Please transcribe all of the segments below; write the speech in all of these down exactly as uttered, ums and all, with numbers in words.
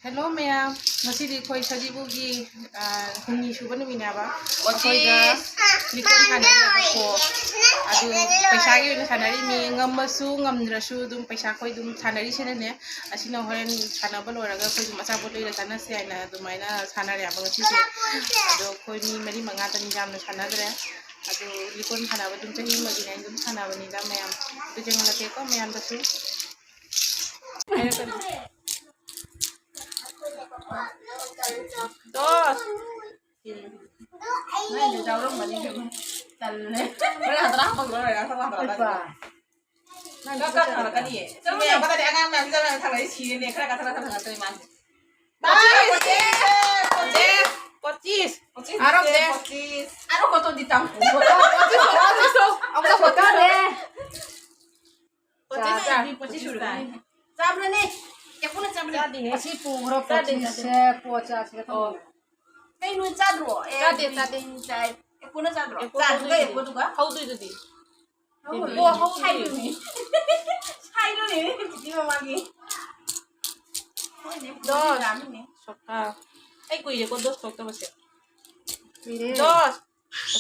Hello ꯃꯌꯥꯝ, ꯉꯁꯤꯗꯤ ꯑꯩꯈꯣꯏ ꯁꯖꯤꯕꯨꯒꯤ, ꯑ, ꯍꯨꯝꯅꯤ ꯁꯨꯕ ꯅꯨꯃꯤꯠꯅꯦꯕ꯫ ꯑꯩꯈꯣꯏꯗ ꯂꯤꯀꯣꯟ ꯁꯥꯟꯅꯔꯤꯕꯀꯣ꯫ ꯑꯗꯨ ꯄꯩꯁꯥꯒꯤ ꯑꯣꯏꯅ ꯁꯥꯟꯅꯔꯤꯅꯤ꯫ ꯉꯝꯃꯁꯨ ꯉꯝꯗ꯭ꯔꯁꯨ ꯑꯗꯨꯝ ꯄꯩꯁꯥ ꯑꯩꯈꯣꯏ ꯑꯗꯨꯝ ꯁꯥꯟꯅꯔꯤꯁꯤꯅꯅꯦ꯫ ꯑꯁꯤꯅ ꯍꯣꯔꯦꯟ ꯁꯥꯟꯅꯕ ꯂꯣꯏꯔꯒ ꯑꯩꯈꯣꯏ ꯑꯗꯨꯝ ꯑꯆꯥꯄꯣꯠ ꯂꯩꯔ ꯆꯥꯅꯁꯦ ꯍꯥꯏꯅ ꯑꯗꯨꯃꯥꯏꯅ ꯁꯥꯟꯅꯔꯦꯕ ꯉꯁꯤꯁꯦ꯫ ꯑꯗꯣ ꯑꯩꯈꯣꯏ ꯃꯤ ꯃꯔꯤ ꯃꯉꯥꯇꯅꯤ, ꯌꯥꯝꯅ ꯁꯥꯟꯅꯗ꯭ꯔꯦ꯫ ꯑꯗꯨ ꯂꯤꯀꯣꯟ ꯁꯥꯟꯅꯕ ꯑꯗꯨꯝ ꯆꯍꯤ ꯑꯃꯒꯤꯅꯦ ꯑꯩꯅ ꯑꯗꯨꯝ ꯁꯥꯟꯅꯕꯅꯤꯗ ꯃꯌꯥꯝ꯫ ꯑꯗꯨ ꯌꯦꯡꯍꯜꯂꯛꯀꯦꯀꯣ ꯃꯌꯥꯝꯗꯁꯨ꯫ ꯗꯣꯁ꯫ ꯅꯪꯁꯨ ꯌꯥꯎꯔꯝꯒꯅꯤ ꯏꯕꯦꯝꯃ꯫ ꯇꯜꯂꯦ꯫ ꯍꯣꯔꯦꯟ ꯍꯟꯗꯛ ꯍꯥꯞꯄꯛꯑꯣ, ꯍꯣꯔꯦꯟ ꯍꯟꯗꯛ ꯍꯥꯞꯄꯛꯑꯣ꯫ ꯏꯄꯥ꯫ ꯅꯪ ꯀꯛ ꯀꯛ ꯊꯥꯡꯒꯠꯀꯅꯤꯌꯦ꯫ ꯆꯠꯂꯣ, ꯌꯥꯝ ꯀꯛꯀꯅꯤ꯫ ꯑꯉꯥꯡ ꯃꯌꯥꯝꯁꯤ ꯆꯠꯂꯣ, ꯊꯥꯡꯒꯠꯂꯤ ꯁꯤꯔꯦꯅꯦ꯫ ꯈꯔ ꯀꯛꯊꯠꯂ ꯊꯥꯡꯒꯠꯇꯣꯏ ꯃꯥꯁꯦ꯫ ꯄꯆꯤꯁ! ꯄꯆꯤꯁ! ꯄꯆꯤꯁ! ꯑꯔꯣꯞꯅꯦ꯫ ꯄꯆꯤꯁ! ꯑꯔꯣꯞ ꯀꯣꯇꯣꯟꯗꯤ ꯇꯝ꯫ ꯄꯆꯤꯁ! ꯄꯆꯤꯁ! ꯑꯃꯨꯛꯀ ꯄꯆꯤꯁ! ꯄꯆꯤꯁ! ꯆꯥ, ꯆꯥ꯫ ꯄꯆꯤꯁ ꯁꯨꯔꯦ꯫ ꯆꯥꯕ꯭ꯔꯅꯦ? ꯑꯦ, ꯄꯨꯟꯅ ꯆꯥꯕ꯭ꯔꯅꯦ? ꯆꯥꯗꯦꯍꯦ꯫ ꯑꯁꯤ ꯄꯨꯈ꯭ꯔꯣ, ꯆꯥꯗꯦ, ꯄꯆꯤꯁꯁꯦ, ꯆꯥꯗꯦ꯫ ꯄꯣꯠ ꯆꯥꯁꯤꯒ ꯑꯣ꯫ ꯇꯧꯕꯅꯦ꯫ ꯀꯩꯅꯣ ꯆꯥꯗ꯭ꯔꯣ? ꯑꯦ, ꯆꯥꯗꯦ, ꯆꯥꯗꯦ꯫ ꯆꯥꯏ꯫ ꯑꯦ, ꯄꯨꯟꯅ ꯆꯥꯗ꯭ꯔꯣ? ꯑꯦ, ꯄꯨꯟꯅ ꯆꯥꯗ꯭ꯔꯣ? ꯍꯧꯗꯣꯏꯗꯨꯗꯤ꯫ ꯍꯧꯗꯣꯏꯗꯨꯗꯤ꯫ ꯑꯣ, ꯍꯧꯗꯣꯏꯗꯨꯗꯤ꯫ ꯁꯥꯏꯗꯨꯅꯤ꯫ ꯁꯥꯏꯗꯨꯅꯤ, ꯆꯤꯆꯤ ꯃꯃꯥꯒꯤ꯫ ꯍꯣꯏꯅꯦ, ꯗꯣꯁ꯫ ꯌꯥꯝꯃꯤꯅꯦ꯫ ꯁꯣꯛꯇ꯫ ꯑꯩ ꯀꯨꯏꯔꯦꯀꯣ ꯗꯣꯁ ꯊꯣꯛꯇꯕꯁꯦ꯫ ꯀꯨꯏꯔꯦ꯫ ꯗꯣꯁ꯫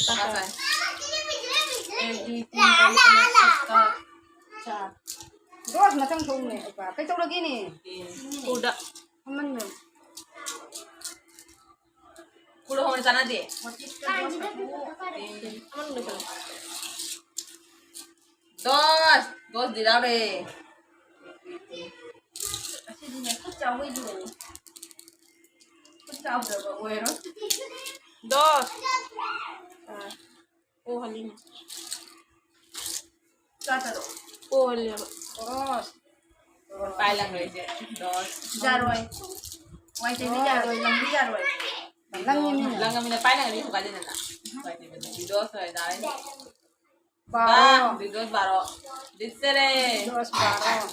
ꯁꯣꯛꯇ ꯆꯥꯏ꯫ ꯑꯦ, ꯕꯤ, ꯁꯤ, ꯗꯤ, ꯏ, ꯑꯦꯐ, ꯖꯤ, ꯑꯩꯆ, ꯑꯥꯏ꯫ ꯗꯣꯁ ꯃꯊꯪ ꯊꯣꯛꯎꯅꯦ, ꯑꯩ ꯄꯥ꯫ ꯀꯩꯗꯧꯔꯒꯦꯅꯦ? ꯎꯗ꯫ ꯐꯝꯃꯟꯕ꯫ ꯀꯨꯂꯣ ꯍꯧꯅ ꯆꯥꯟꯅꯗꯦ꯫ ꯗꯣꯁ! ꯗꯣꯁ ꯗꯤ ꯂꯥꯎꯔꯦ꯫ ꯑꯁꯤꯗꯤꯅꯦ, ꯈꯨꯠ ꯆꯥꯎꯕꯩꯗꯨꯗꯅꯦ꯫ ꯈꯨꯠ ꯆꯥꯎꯗ꯭ꯔꯕ ꯑꯣꯏꯔꯣ꯫ ꯗꯣꯁ! ꯑꯥ꯫ ꯑꯣ, ꯍꯜꯂꯤꯅꯦ꯫ ꯆꯥ ꯆꯠꯂꯣ꯫ ꯑꯣ, ꯍꯜꯂꯦꯕ꯫ ꯑꯣ꯫ ꯄꯥꯏ ꯂꯪꯈ꯭ꯔꯦ ꯏꯆꯦ꯫ ꯗꯣꯁ꯫ ꯌꯥꯔꯣꯏ꯫ ꯋꯥꯏ ꯇꯩꯕꯤ ꯌꯥꯔꯣꯏ, ꯂꯪꯕꯤ ꯌꯥꯔꯣꯏ꯫ ꯂꯪꯉꯤꯅꯦ꯫ ꯂꯪꯉꯃꯤꯅ ꯄꯥꯏ ꯂꯪꯉꯗꯤ ꯍꯨꯒꯥꯏꯗꯦꯗꯅ꯫ ꯋꯥꯏ ꯇꯩꯕꯗ꯫ ꯗꯣꯁ ꯑꯣꯏ ꯇꯥꯔꯦ꯫ ꯕꯥꯔꯣ꯫ ꯕꯥ, ꯗꯣꯁ ꯕꯥꯔꯣ꯫ ꯗꯤꯁ ꯆꯠꯂꯦ꯫ ꯗꯣꯁ ꯕꯥꯔꯣ꯫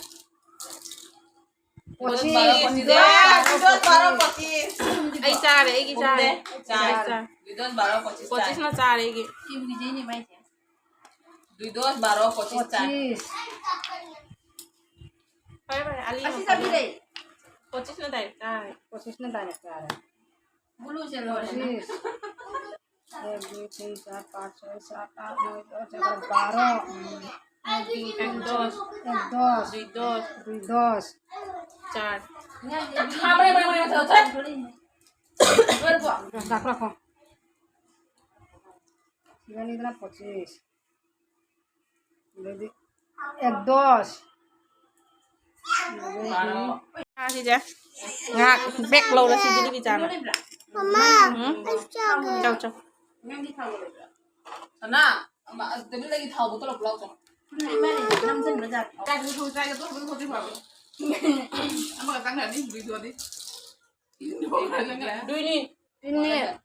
ꯄꯣꯆꯤꯁ, ꯄꯣꯆꯤꯁ, ꯄꯣꯆꯤꯁ, ꯄꯣꯆꯤꯁ꯫ ꯑꯩ ꯆꯥꯔꯦ, ꯑꯩꯒꯤ ꯆꯥꯔꯦ꯫ ꯆꯥꯔꯦ꯫ ꯑꯩ ꯆꯥꯔꯦ꯫ ꯗꯨꯏꯗꯣꯁ ꯕꯥꯔꯣ, ꯄꯣꯆꯤꯁ ꯆꯥꯔꯦ꯫ ꯄꯣꯆꯤꯁꯅ ꯆꯥꯔꯦ ꯑꯩꯒꯤ꯫ ꯗꯨꯏꯗꯣꯁ ꯕꯥꯔꯣ, ꯄꯣꯆꯤꯁ ꯆꯥꯔꯦ꯫ ꯄꯣꯆꯤꯁ꯫ ꯐꯔꯦ, ꯐꯔꯦ, ꯑꯂꯤ ꯑꯁꯤ ꯑꯃ ꯆꯥꯕꯤꯔꯦ꯫ ꯄꯣꯆꯤꯁꯅ ꯗꯥꯏꯔꯦꯛ ꯆꯥꯔꯦ꯫ ꯄꯣꯆꯤꯁꯅ ꯗꯥꯏꯔꯦꯛ ꯆꯥꯔꯦ꯫ ꯒꯨꯂꯨꯁꯦ ꯂꯣꯏꯔꯦ꯫ ꯄꯣꯆꯤꯁ꯫ ꯑꯦꯛ, ꯗꯨꯏ, ꯇꯤꯟ, ꯆꯥꯔ, ꯄꯥꯟꯆ, ꯁꯣꯏ, ꯁꯥꯠ, ꯑꯥꯠ, ꯅꯣꯏ, ꯗꯁ, ꯑꯦꯒꯥꯔꯣ, ꯕꯥꯔꯣ꯫ ꯎꯝ꯫ ꯑꯦꯛ, ꯗꯨꯏ, ꯇꯤꯟ, ꯆꯥꯔ, ꯑꯦꯛ, ꯗꯁ꯫ ꯗꯨꯏ, ꯗꯁ꯫ ꯗꯨꯏ, ꯗꯁ꯫ ꯆꯥꯔ꯫ ꯂꯣꯏꯔꯕꯣ? ꯂꯥꯛꯈ꯭ꯔꯣ꯫ ꯁꯤꯗꯅꯤꯗꯅ ꯄꯣꯆꯤꯁ꯫ ꯑꯗꯩꯗꯤ ꯑꯦꯛ ꯗꯁ꯫ ꯑꯗꯩꯗꯤ ꯉꯥꯁꯤꯁꯦ ꯉꯥ ꯕꯦꯛ ꯂꯧꯔꯁꯤ ꯑꯗꯨꯗꯤ ꯆꯥꯅ꯫ ꯃꯃꯥ, ꯎꯝ? ꯑꯩ ꯆꯥꯒꯦ꯫ ꯆꯥꯎ, ꯆꯥꯎ꯫ ꯅꯪꯒꯤ ꯊꯥꯎ ꯂꯩꯕ꯭ꯔꯥ? ꯁꯅꯥ, ꯑꯃ, ꯑꯗꯨꯗꯒꯤ ꯊꯥꯎ ꯕꯣꯇꯜ ꯑꯃ ꯂꯧ ꯆꯣ꯫ ꯏꯃꯥ ꯂꯩꯕ ꯅꯝꯁꯤꯟꯕ ꯖꯥꯠ꯫ ꯀꯥꯏꯗ ꯊꯣꯛ-, ꯀꯥꯏꯗ ꯊꯣꯛ-, ꯊꯣꯛ-, ꯊꯣꯛ-, ꯊꯣꯛ-, ꯑꯃꯒ ꯆꯪꯈ꯭ꯔꯅꯤ, ꯕꯤꯗꯨꯗꯤ꯫ ꯗꯨꯏꯅꯤ꯫ ꯇꯤꯟꯅꯦ꯫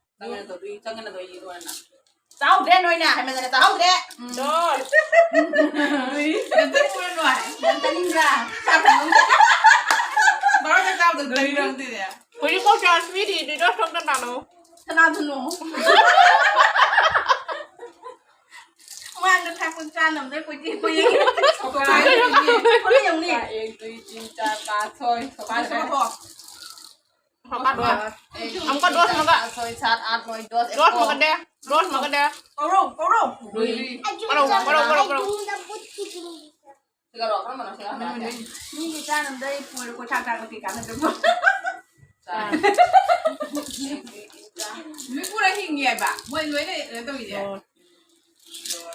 ꯆꯥꯍꯧꯗ꯭ꯔꯦ ꯅꯣꯏꯅ, ꯍꯥꯏꯃꯟꯗꯅ ꯆꯥꯍꯧꯗ꯭ꯔꯦ꯫ ꯗꯣꯁ꯫ ꯌꯥꯝ ꯆꯥꯅꯤꯡꯕ꯭ꯔꯥ? ꯌꯥꯝ ꯆꯥꯅꯤꯡꯕ꯭ꯔꯥ? ꯕꯥꯔꯣꯗ ꯆꯥꯕꯗ ꯂꯩꯔꯝꯗꯦꯅꯦ꯫ ꯍꯧꯖꯤꯛꯐꯥꯎ ꯆꯥꯟꯁ ꯄꯤꯔꯤ, ꯗꯣꯁ ꯊꯣꯛꯇ ꯇꯥꯅꯧ꯫ ꯀꯅꯥꯗꯅꯣ? ꯃꯥꯡꯗ ꯊꯥꯛꯄ ꯆꯥꯅꯕꯗ ꯀꯣꯏꯆꯦꯟ ꯀꯣꯏꯆꯦꯟ꯫ ꯍꯣꯔꯦꯟ ꯌꯦꯡꯅꯤ꯫ ꯑꯦꯛ, ꯗꯨꯏ, ꯇꯤꯟ, ꯆꯥꯔ, ꯄꯥꯟꯆ, ꯁꯣꯏ꯫ ꯁꯣꯏ, ꯁꯣꯏ꯫ ꯑꯃꯨꯛꯀ ꯗꯣꯁ ꯑꯃꯒ꯫ ꯁꯣꯏ, ꯁꯥꯠ, ꯑꯥꯠ, ꯅꯣꯏ, ꯗꯁ, ꯗꯣꯁ ꯑꯦꯒꯥꯔꯣ꯫ ꯑꯃꯒꯗꯦ꯫ ꯗꯣꯁ ꯑꯃꯒꯗꯦ꯫ ꯀꯧꯔꯣ, ꯀꯧꯔꯣ꯫ ꯂꯨꯏ꯫ ꯀꯧꯔꯣ, ꯀꯧꯔꯣ, ꯀꯧꯔꯣ, ꯀꯧꯔꯣ꯫ ꯁꯤꯒꯔꯣ, ꯀꯔꯝꯕꯅꯣ? ꯁꯤꯒꯔꯣ ꯃꯤꯒꯤ ꯆꯥꯅꯕꯗ ꯑꯩ ꯄꯨꯔꯦ, ꯀꯣꯏꯊꯥ ꯊꯥꯕ ꯀꯩ ꯀꯥꯟꯅꯗꯕ꯫ ꯆꯥ꯫ ꯃꯤ ꯄꯨꯔꯥ ꯍꯤꯡꯉꯤ ꯍꯥꯏꯕ꯫ ꯃꯣꯏ ꯂꯣꯏꯅ ꯀꯩꯅꯣ ꯇꯧꯔꯤꯁꯦ꯫ ꯑꯣ꯫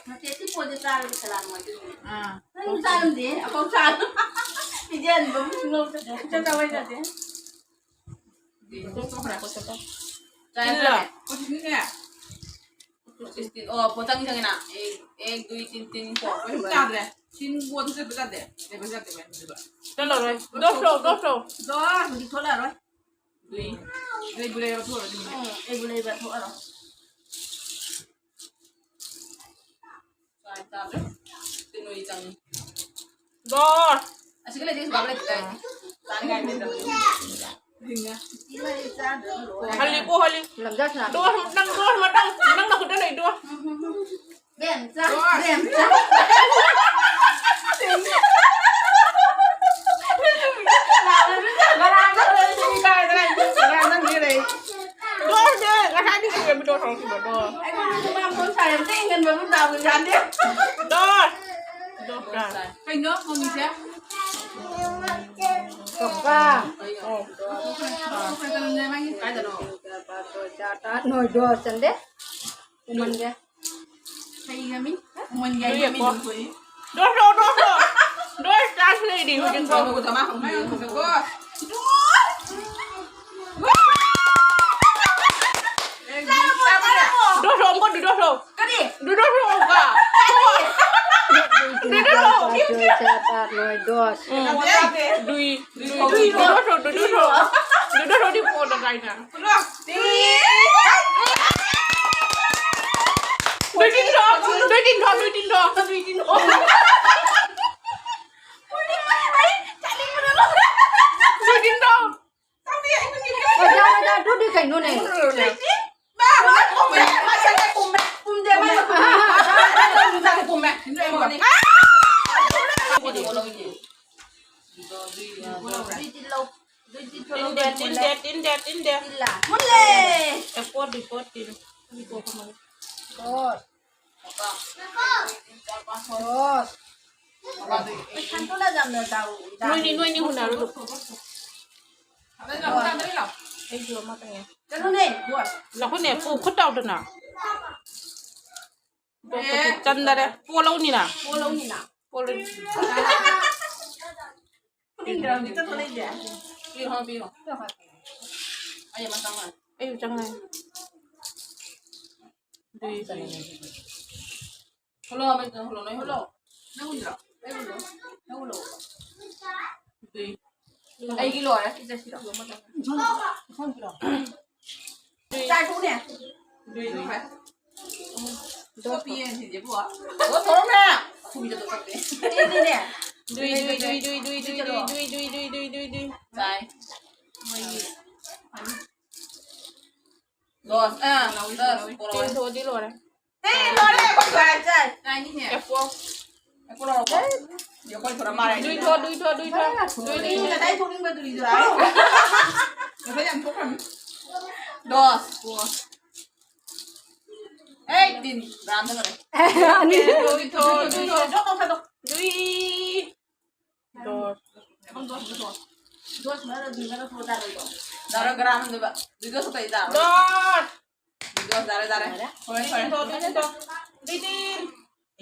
ꯅꯠꯇꯦ, ꯁꯤ ꯄꯣꯠꯁꯦ ꯆꯥꯔꯒ ꯁꯂꯥꯝ ꯑꯣꯏꯗꯣꯏꯅꯦ꯫ ꯑꯥ꯫ ꯅꯪ ꯆꯥꯔꯝꯗꯦ, ꯑꯐꯥꯎ ꯆꯥꯔ-, ꯄꯤꯖꯍꯟꯕ ꯑꯃꯁꯨ ꯉꯝꯗꯦ꯫ ꯏꯆꯝ ꯆꯥꯕ ꯍꯩꯅꯗꯦ꯫ ꯆꯥꯏ, ꯆꯥꯏ꯫ ꯁꯤꯛꯁꯇꯤꯟ꯫ ꯑꯣ, ꯄꯣꯠ ꯆꯪ ꯆꯪꯉꯤꯅ꯫ ꯑꯦꯛ, ꯑꯦꯛ, ꯗꯨꯏ, ꯇꯤꯟ, ꯇꯤꯟ, ꯀꯣ꯫ ꯀꯩꯁꯨ ꯆꯥꯗ꯭ꯔꯦ꯫ ꯇꯤꯟ ꯀꯣꯟ ꯆꯠꯄ ꯆꯥꯗꯦ꯫ ꯂꯩꯕ ꯆꯥꯗꯦ, ꯃꯌꯥꯝ ꯆꯥꯗꯦ꯫ ꯆꯠꯂꯔꯣꯏ꯫ ꯗꯣꯁ ꯂꯧ, ꯗꯣꯁ ꯂꯧ꯫ ꯗꯣꯁ ꯍꯧꯖꯤꯛ ꯊꯣꯛꯂꯛꯑꯔꯣꯏ꯫ ꯂꯩ꯫ ꯂꯩꯕꯨ ꯂꯩꯔꯕ ꯊꯣꯛꯑꯔꯣꯏ ꯑꯗꯨꯝ꯫ ꯎꯝ, ꯂꯩꯕꯨ ꯂꯩꯕ ꯊꯣꯛꯑꯔꯣꯏ꯫ ꯆꯥꯏ ꯆꯥꯗ꯭ꯔꯦ꯫ ꯇꯤꯟ ꯅꯣꯏ ꯆꯪꯉꯤ꯫ ꯗꯣꯁ꯫ ꯑꯁꯤꯒ ꯂꯩꯇꯦ, ꯁꯤꯗ ꯂꯩꯇꯦ꯫ ꯆꯥꯅꯤꯡꯉꯥꯏ ꯂꯩꯇꯕꯅꯤ꯫ ꯍꯜꯂꯤ ꯄꯣ, ꯍꯜꯂꯤ꯫ ꯂꯝꯖꯥ ꯁꯅꯥ꯫ ꯗꯣꯁ, ꯅꯪ ꯗꯣꯁ ꯃꯇꯪ, ꯅꯪ ꯅꯈꯨꯠꯇ ꯂꯩ, ꯗꯣꯁ꯫ ꯕꯦꯝꯆꯥ, ꯕꯦꯝꯆꯥ꯫ ꯉꯔꯥꯡ ꯌꯥꯗꯦ꯫ ꯗꯣꯁ꯫ ꯗꯣꯁ꯫ ꯀꯩꯅꯣ ꯍꯪꯉꯤꯁꯦ? ꯀꯀꯥ꯫ ꯑꯣ꯫ ꯀꯥꯏꯗꯅꯣ? ꯆꯥ ꯇꯔꯥ, ꯅꯣꯏ ꯗꯣꯁ ꯆꯟꯗꯦ꯫ ꯎꯃꯟꯒꯦ꯫ ꯍꯩ ꯌꯥꯝꯃꯤ꯫ ꯎꯃꯟꯒꯦ ꯍꯥꯏ ꯂꯨꯏꯌꯦꯀꯣ꯫ ꯃꯃꯤꯡꯗꯨ ꯊꯣꯛꯏ꯫ ꯗꯣꯁ ꯂꯧ, ꯗꯣꯁ ꯂꯧ꯫ ꯗꯣꯁ ꯆꯥꯟꯁ ꯂꯩꯔꯤ ꯍꯧꯖꯤꯛ꯫ ꯗꯣꯁ ꯂꯧ, ꯗꯣꯁ ꯂꯧ꯫ ꯗꯣꯁ ꯂꯧ, ꯑꯃꯨꯛꯀ ꯗꯨ ꯗꯣꯁ ꯂꯧ꯫ ꯀꯔꯤ? ꯗꯨ ꯗꯣꯁ ꯂꯧ ꯑꯃꯨꯛꯀ꯫ ꯗꯨ ꯗꯣꯁ ꯂꯧ꯫ ꯆꯥ ꯇꯔꯥ, ꯅꯣꯏ ꯗꯣꯁ꯫ ꯎꯝ꯫ ꯗꯨꯏ꯫ ꯗꯨꯏ꯫ ꯗꯨꯏ ꯗꯣꯁ ꯂꯧ, ꯗꯨꯏ ꯗꯣꯁ ꯂꯧ꯫ ꯗꯨꯏ ꯗꯣꯁ ꯂꯧꯗꯤ ꯀꯣꯟꯅ ꯀꯥꯏꯅ꯫ ꯂꯣꯏꯗꯤꯟꯗꯣ, ꯂꯣꯏꯗꯤꯟꯗꯣ, ꯂꯣꯏꯗꯤꯟꯗꯣ꯫ ꯂꯣꯏꯗꯤꯟꯗꯣ꯫ ꯑꯣꯖꯥ, ꯑꯣꯖꯥ, ꯑꯗꯨꯗꯤ ꯀꯩꯅꯣꯅꯦ? ꯇꯤꯟꯗꯦ, ꯇꯤꯟꯗꯦ, ꯇꯤꯟꯗꯦ, ꯇꯤꯟꯗꯦ꯫ ꯃꯨꯜꯂꯦ꯫ ꯑꯦ, ꯄꯣꯠꯇꯤ, ꯄꯣꯠꯇꯤ꯫ ꯄꯣꯠ꯫ ꯄꯣꯠ꯫ ꯄꯩꯁꯥ ꯇꯣꯂꯥ ꯌꯥꯝꯅ ꯆꯥꯎ-, ꯅꯣꯏꯅꯤ, ꯅꯣꯏꯅꯤ ꯍꯨꯟꯅꯔꯨ꯫ ꯑꯩꯁꯨ ꯑꯃꯇꯪꯅꯦ꯫ ꯆꯠꯂꯨꯅꯦ, ꯕꯣꯏ꯫ ꯂꯧꯈꯠꯅꯦ, ꯄꯨ ꯈꯨꯠ ꯇꯧꯗꯅ꯫ ꯆꯟꯗꯔꯦ꯫ ꯄꯣꯂꯧꯅꯤꯅ꯫ ꯄꯣꯂꯧꯅꯤꯅ꯫ ꯄꯣꯂꯧ-꯫ ꯄꯨꯅꯤꯡꯗ꯭ꯔꯕꯅꯤ ꯆꯠꯊꯣꯛꯂꯛꯏꯁꯦ꯫ ꯄꯤꯔꯣ, ꯄꯤꯔꯣ꯫ ꯑꯩ ꯑꯃ ꯆꯪꯉꯦ꯫ ꯑꯩꯁꯨ ꯆꯪꯉꯦ꯫ ꯑꯗꯨꯏ꯫ ꯍꯨꯜꯂꯣ, ꯑꯃ ꯍꯨꯜꯂꯣ, ꯅꯣꯏ ꯍꯨꯜꯂꯣ꯫ ꯅꯪ ꯍꯨꯜꯂꯣ꯫ ꯑꯩ ꯍꯨꯜꯂꯣ꯫ ꯅꯪ ꯍꯨꯜꯂꯣ꯫ ꯑꯗꯨꯏ꯫ ꯑꯩꯒꯤ ꯂꯣꯏꯔꯦ꯫ ꯆꯥꯏꯊꯣꯛꯅꯦ꯫ ꯑꯗꯨꯏ ꯂꯣꯏꯔꯦ꯫ ꯆꯣꯞꯄꯤꯌꯦ ꯁꯤꯁꯦ, ꯄꯨ꯫ ꯑꯣ, ꯊꯣꯛꯂꯛꯅꯦ꯫ ꯈꯨꯕꯤꯗ ꯇꯣꯛꯊꯣꯛꯇꯦ꯫ ꯑꯩꯗꯤꯅꯦ꯫ ꯗꯨꯏ, ꯗꯨꯏ, ꯗꯨꯏ꯫ ꯆꯥꯏ꯫ ꯃꯣꯏꯒꯤ꯫ ꯗꯣꯁ꯫ ꯑꯥ, ꯗꯁ꯫ ꯄꯣꯔꯛꯑꯣ꯫ ꯇꯦꯟ ꯊꯣꯛꯑꯗꯤ ꯂꯣꯏꯔꯦ꯫ ꯑꯦ, ꯂꯣꯏꯔꯦ, ꯑꯩꯈꯣꯏ ꯂꯣꯏꯔꯦ, ꯆꯥꯏ꯫ ꯆꯥꯏꯅꯤꯍꯦ꯫ ꯑꯦ, ꯄꯣ꯫ ꯑꯩꯈꯣꯏ ꯂꯧꯔꯛꯑꯣ꯫ ꯑꯩꯈꯣꯏ ꯊꯣꯔꯛꯑ ꯃꯥꯜꯂꯦ꯫ ꯗꯨꯏ ꯊꯣ, ꯗꯨꯏ ꯊꯣ, ꯗꯨꯏ ꯊꯣ꯫ ꯗꯨꯏ, ꯗꯨꯏ, ꯗꯨꯏ꯫ ꯉꯁꯥꯏ ꯊꯣꯛꯅꯤꯡꯕ ꯗꯨꯏꯗꯨꯔꯥ? ꯉꯁꯥꯏ ꯌꯥꯝ ꯊꯣꯛꯈ꯭ꯔꯕꯅꯤ꯫ ꯗꯣꯁ꯫ ꯄꯣ꯫ ꯑꯦ, ꯇꯤꯟ, ꯒ꯭ꯔꯥꯝꯗ ꯂꯣꯏꯔꯦ꯫ ꯑꯅꯤ꯫ ꯗꯨꯏ ꯊꯣ, ꯗꯨꯏ ꯊꯣ꯫ ꯖꯣꯛ ꯇꯧꯁꯜꯂꯣ꯫ ꯗꯨꯏ꯫ ꯗꯣꯁ꯫ ꯗꯣꯁ ꯃꯔꯛ, ꯗꯨꯏ ꯃꯔꯛ ꯊꯣꯛꯑ ꯆꯥꯔꯣꯏꯗ꯭ꯔꯣ? ꯗꯥꯔꯣ ꯒ꯭ꯔꯥꯝꯗꯨꯕ꯫ ꯗꯨꯏ ꯗꯣꯁ ꯈꯛꯇ ꯆꯥꯔꯣ꯫ ꯗꯣꯁ꯫ ꯗꯨꯏ ꯗꯣꯁ ꯆꯥꯔꯦ, ꯆꯥꯔꯦ꯫ ꯍꯣꯏ, ꯗꯨꯏ ꯐꯔꯦ꯫ ꯇꯤꯟ ꯊꯣ, ꯗꯨꯏ ꯇꯤꯟ ꯊꯣ꯫ ꯗꯨꯏ ꯇꯤꯟ꯫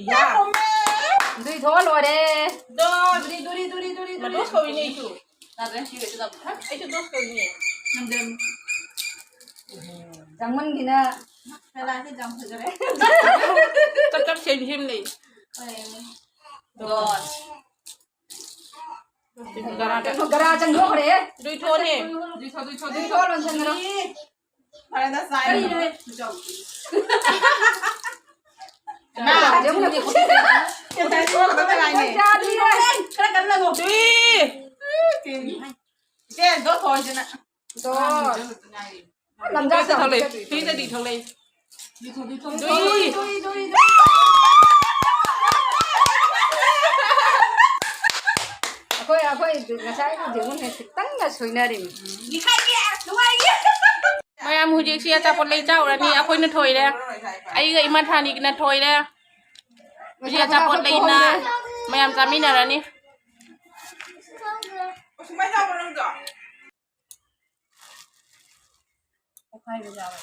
ꯌꯥ꯫ ꯗꯨꯏ ꯊꯣꯛꯑ ꯂꯣꯏꯔꯦ꯫ ꯗꯣꯁ꯫ ꯗꯨꯔꯤ, ꯗꯨꯔꯤ, ꯗꯨꯔꯤ, ꯗꯨꯔꯤ, ꯃꯥ ꯗꯨꯔꯤ꯫ ꯗꯣꯁ ꯀꯧꯏꯅꯦ ꯑꯩꯁꯨ꯫ ꯌꯥꯗ꯭ꯔꯦ, ꯁꯤ ꯂꯣꯏꯁꯤꯜꯂꯝꯃꯣ꯫ ꯑꯩꯁꯨ ꯗꯣꯁ ꯀꯧꯏꯅꯦ꯫ ꯅꯝꯖꯟ꯫ ꯖꯥꯡꯃꯟꯒꯤꯅ꯫ ꯀꯅꯥꯁꯦ ꯌꯥꯝ ꯐꯖꯔꯦ꯫ ꯆꯞ ꯆꯞ ꯁꯦꯝ ꯁꯦꯝ ꯂꯩ꯫ ꯍꯣꯏ꯫ ꯗꯣꯁ꯫ ꯒꯔꯥ ꯆꯪꯗꯣꯛꯈ꯭ꯔꯦ꯫ ꯗꯨꯏ ꯊꯣꯛꯑꯅꯤ꯫ ꯗꯨꯏ ꯊꯣꯛ, ꯗꯨꯏ ꯊꯣꯛ, ꯗꯨꯏ ꯊꯣꯛ꯫ ꯐꯔꯦꯗ, ꯆꯥꯏ꯫ ꯀꯔꯤꯅꯣ? ꯏꯃꯥ, ꯀꯔꯤꯅꯣ? ꯈꯨꯠꯇ ꯁꯣꯛꯂꯛꯇꯕ ꯉꯥꯏꯅꯦ꯫ ꯈꯔ ꯀꯟꯅ ꯂꯪꯉꯣ꯫ ꯗꯨꯏ꯫ ꯏꯆꯦ, ꯗꯣ ꯊꯣꯛꯑꯁꯤꯅ꯫ ꯗꯣ꯫ ꯂꯝꯖꯥ ꯐ꯭ꯔꯤꯖꯇ ꯊꯝꯂꯦ꯫ ꯆꯥꯎꯕ꯫ ꯐ꯭ꯔꯤꯖꯇꯗꯤ ꯊꯝꯂꯦ꯫ ꯗꯨꯏ꯫ ꯑꯩꯈꯣꯏ, ꯑꯩꯈꯣꯏ ꯉꯁꯥꯏꯒꯤ ꯖꯦꯃꯨꯟꯁꯦ ꯈꯤꯇꯪꯒ ꯁꯣꯏꯅꯔꯤꯅꯤ꯫ ꯃꯌꯥꯝ ꯍꯧꯖꯤꯛꯁꯤ ꯑꯆꯥꯄꯣꯠ ꯂꯩ ꯆꯥꯎꯔꯅꯤ꯫ ꯑꯩꯈꯣꯏꯅ ꯊꯣꯏꯔꯦ꯫ ꯑꯩꯒ ꯏꯃꯥ ꯊꯥꯅꯤꯒꯅ ꯊꯣꯏꯔꯦ꯫ ꯍꯧꯖꯤꯛ ꯑꯆꯥꯄꯣꯠ ꯂꯩꯅ ꯃꯌꯥꯝ ꯆꯥꯃꯤꯟꯅꯔꯅꯤ꯫ ꯄꯣꯛꯈꯥꯏꯕ ꯌꯥꯎꯋꯦ꯫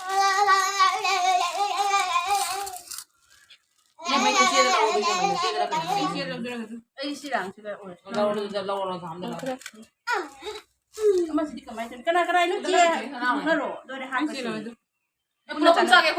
ꯅꯪ ꯃꯩ ꯇꯦꯛꯁꯦꯗ ꯂꯥꯛꯑꯣ, ꯑꯗꯨꯒ ꯃꯩ ꯇꯦꯛꯁꯦꯗ ꯂꯥꯛꯀꯅꯤ꯫ ꯑꯩ ꯁꯤ ꯂꯥꯡꯁꯤꯗ ꯑꯣꯏꯔꯁꯨ꯫ ꯂꯧꯔꯣ, ꯑꯗꯨꯗ ꯂꯧꯔꯣ, ꯂꯧꯔꯣ, ꯂꯧꯔꯣ꯫ ꯑꯃꯁꯤꯗꯤ ꯀꯃꯥꯏꯅ ꯇꯧꯅꯤ? ꯀꯅꯥ ꯀꯅꯥꯅꯣ ꯆꯦ? ꯈꯪꯅꯔꯣ꯫ ꯑꯗꯨ ꯑꯣꯏꯔꯗꯤ ꯍꯥꯞꯄꯁꯤ꯫ ꯑꯦ, ꯄꯨꯂꯞ ꯑꯗꯨꯝ ꯆꯥꯒꯦ꯫